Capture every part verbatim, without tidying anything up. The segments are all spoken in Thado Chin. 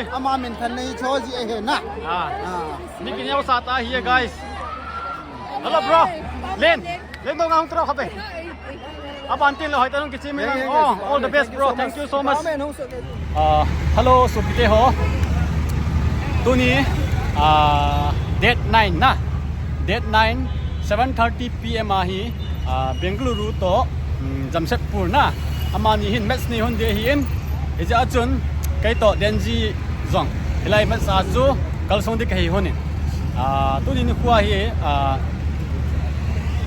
Ama min than nei cho ji ahi na. Ah. Ah. Mi kineo sa ta hi, guys. Hello, bro. Len. Len dong ang tro khabe. Aban tin lo hai ta nung kichi mi lang. Oh, all the best, bro. Thank you so much. Ah, hello, supite ho. Tuni, ah, date nine na. Date nine, seven thirty P M ahi, ah, Bengaluru to, um, Jamshedpur na. Amani hin match nei hon ding ahin. Hijeh a chun, kei to Denji jong. Hilai match a chu, kalsong ding kahi hon in. Ah, tuni nikho hi, ah,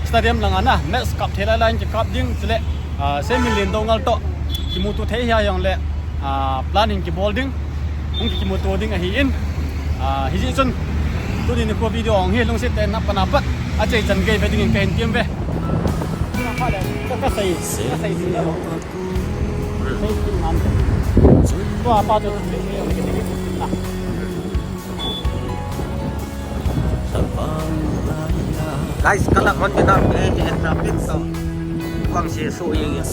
stadium langa na, match kap thei lai lai in kikap ding, chule, ah, Seiminlen Doungel to, kimuto thei hia jongle, ah, plan in kibol ding, hung kimuto ding ahin. Ah, hijeh chun, tuni nikho video hung hi lungset tah in na pan apat, achai chan gei ve dingin kahin tem ve. Ka, ka sei, ka sei ding lo. Sei ding ngan. Tua pa chu, Guys, kalak hon kina pe, eh, traffic to. Bang si su yeng ya.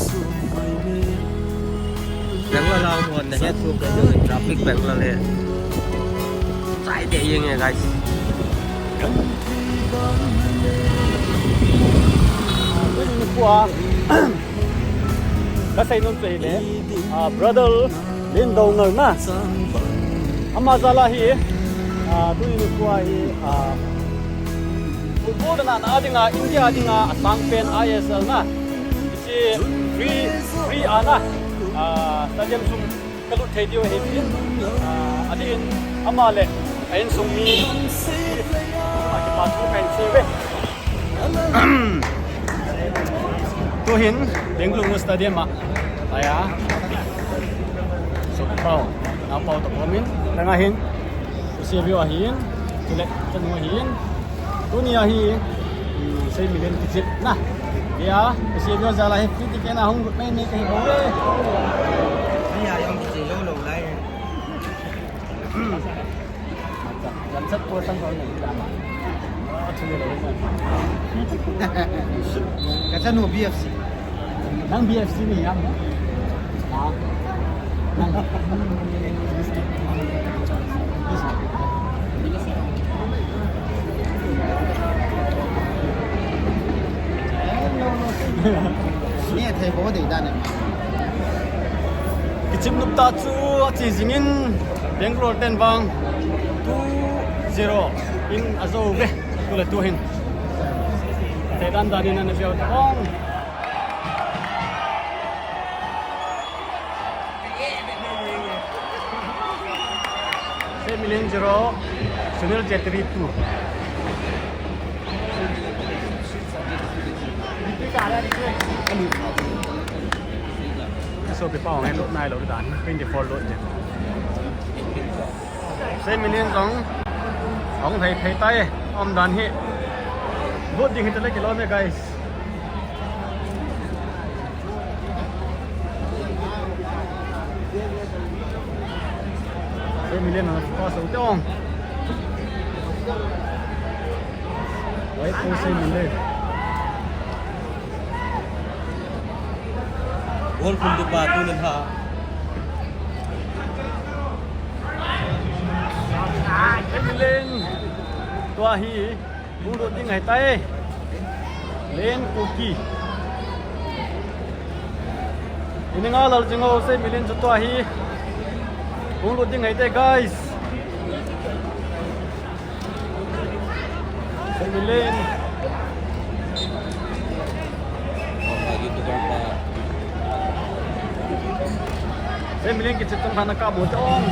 Bangalore lang hon na het su ke traffic Bangalore le. Chai de yeng ya, guys. Kua. Ka sei nom chu hile, ah, brother Len Doungel na. Ama jal a hi, ah, tuni nikho hi, ah, football na na dinga, India dinga, asang pen I S L na. Hiche free, free a na, ah, stadium sung kalut thei diu ahi. Ah, adin ama le a insung mi, ah, kipa thu kahin sei ve. Tuhin, Bengaluru Stadium a. Aya. Sopau. Naopau toh komin. Langa hin. Eusebio ahin. Chule, chanu ahin. Tuni ahi. Hmm, Seiminlen kichep na. Dia, Eusebio jal a hi free ticket na hung lut mai mai kahi bou ve. Ni a jong kichep lou lou lai. Ka chanu B F C. Nang B F C ni ham? Ha? Nang. Ni a thei bou dei dan e. Kichep nop tah chu ache jingin Bangalore ten vang two zero in ajou ve. Tule tuhin. Te dan dan in ana veu ta ong. Seiminlen zero, Sunil Chhetri two. Sopi pa hung he lut nai lou dan, twenty four lut je. Seiminlen jong hung thei thei tai, um dan hi. Lut ding hi tale kilom e, guys. Seiminlen na pa so tong. Wai ko Seiminlen. Gol khum tu pa tu le pha. Seiminlen. Tua hi. Hung lut ding ahitai. Len Kuki. Ini nga lal jing o, Seiminlen chu tua hi. Hung lut ding ahitai, guys. Seiminlen. Seiminlen kichep tong khan a kap u te ong.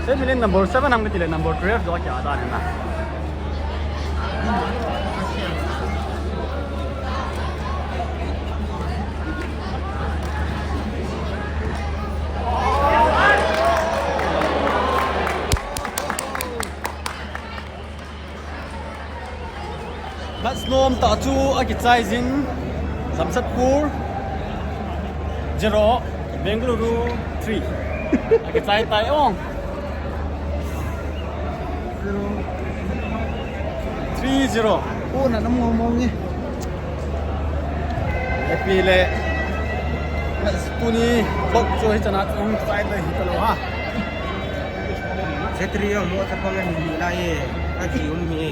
Seiminlen number seven ham kati le number twelve jo kya dan na. Match nom tah chu akichai jin, Jamshedpur zero, Bengaluru three. Akichai tai ong. Three zero. Kona nam ngomong e. Happy le. Tuni vlog chu hichan a chung sai le hi talo ha. Setri yo mo ta pang ni la ye. Aji um ni.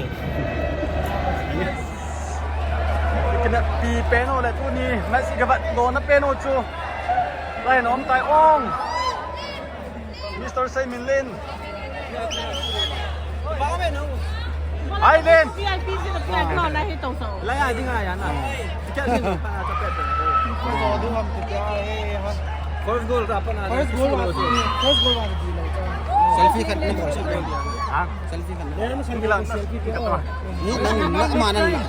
Kina pi peno le tuni. Messi ka vat do na peno chu. Lai nom tai ong. Mister Seiminlen. Ai, Len. V I P sila flag na, na hitong sa. Lai ai ding ai ana. Ticket ni pa ta pet. First goal ta pa na. First goal wa. First goal wa di lai. Selfie khat ni bol sa. Ha? Selfie khat ni. Selfie khat. Ni nang na ma nan la.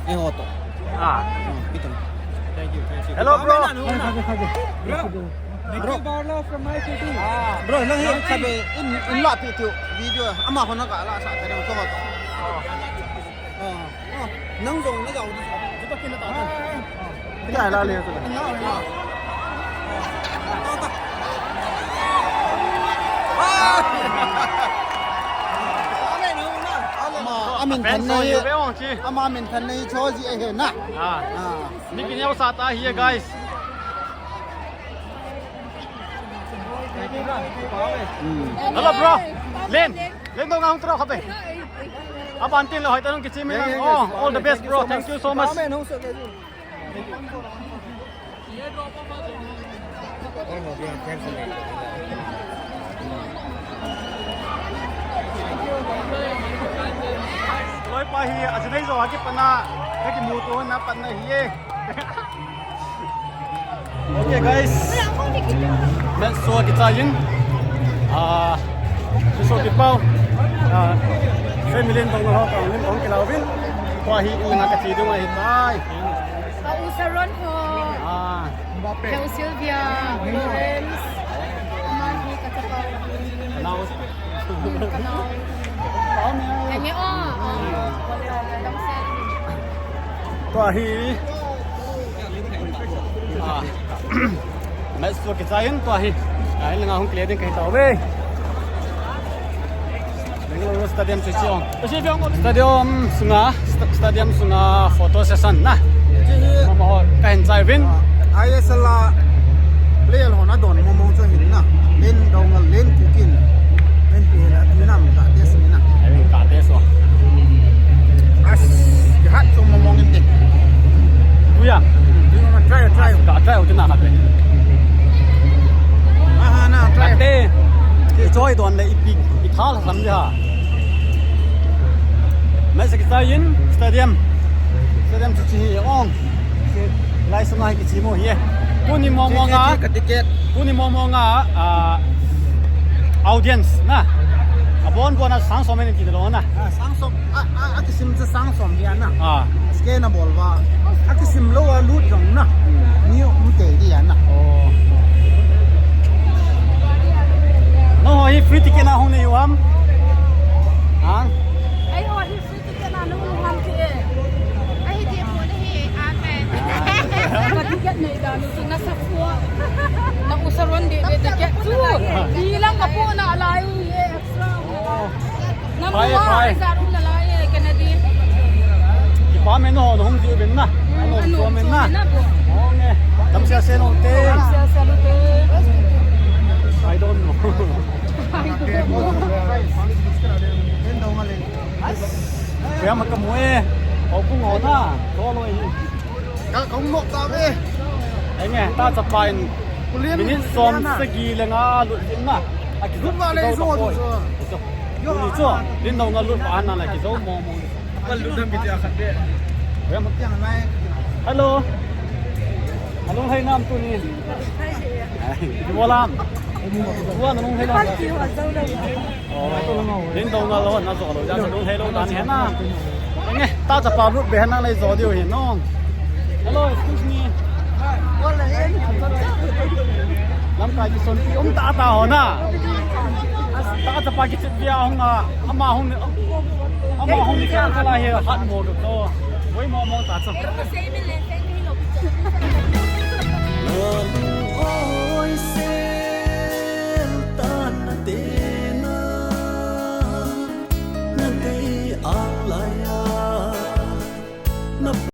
Eh, hoto. Ah. Piton. Thank you, thank you. Hello, bro. Bro. Bro, nang hi sabi in, in la pi tiu video ama hona ka la sa tare ko to. Oh, oh, nang jong na jao di sa. Kita la le to. Ama, amin than na hi. Ama amin than na hi cho ji e he na. Ah. Ah. Ni kin yau sa ta hi, guys. Hello, bro. Len. Len dong ang tro khabe. Aban tin lo hoi ta nung kichi mi. Yeah, yeah, yeah. Oh, all the best, bro. Thank you so much. Loi pa hi, ajinei jo ha kipat na, ka kimuto na pat na hi e. Okay, guys. Match so kichai in. Ah, so kipau. Ah, family in tong ho ka, in tong kilauvin. Tua hi in na kachi ding ahi tai. Ka u Saron ho. Ah. He u Sylvia, Lawrence. Ama hi ka chapa. Now. Ka nao. Henge o, o, o, dang sen. Tua hi. Ah. Match chu kichai in tua hi. Ai, langa hung kile ding kahi tauve. Bengaluru Stadium chu chong. Stadium sunga, sta-, stadium sunga photo session na. Mama ho kahin chai uvin. I S L a player hon adon momong chu hin na. Len dong a len kukin. Len pi la tu nam ka test ni na. Ai, ka test o. As, ke hat chu momong in te. Tuya. Try, try. Ka try u te na ka te. Aha, na try. Ka te. Ke choi don le ipi, i thal sam ja. Match kichai in stadium. Stadium chu chi hi ong. Lai sunga hi kichi mo hi. Tuni momong a. Ticket, ticket. Tuni momong a, ah, audience na. Abon bon a sang som in ti lo na. Ah, sang som. A, a, a kisim chu sang som hi ana. Ah. Scan a bol va. A kisim lou a lut jong na. Ni um te di ana. Oh. No, hi free ticket na hung nei u ham. Ha? Ai ho hi free ticket na hung nei u ham ti e. Ai hi ti mo ni hi a pen. Ka ticket nei da nu chu na sa fu. Na u Saron de de ticket chu. Ni lang ka po na lai e extra. Oh. Pai, pai. Kipa me no, no hung ji ben na. No so men na. Hung e. Tam sia se no te. I don't know. Kaya makamu e. Au kung ho na. Ko lo e. Ka, ka hung nok ta ve. Ai nge, ta chapa in minute som sagi le nga lut in na. A kilut va le zo tu zo. Tuni chu, din dong nga lut pa na la kizo mo mo. Ka lut dam bi ti a khat de. Hello. Alung hai nam tuni. Ai, di mo lam. Tua na lung hai nam. Nin dong na lo, na zo lo, ja sa dong hello dan he na. Nge, ta chapa lut be na lai zo diu he no. Hello, excuse me. Lamkai kison pi um ta ta ho na. Ta chapa kichit bia hung a, ama hung, ama hung ni ka la he hat mo do. Wei mo mo ta cha.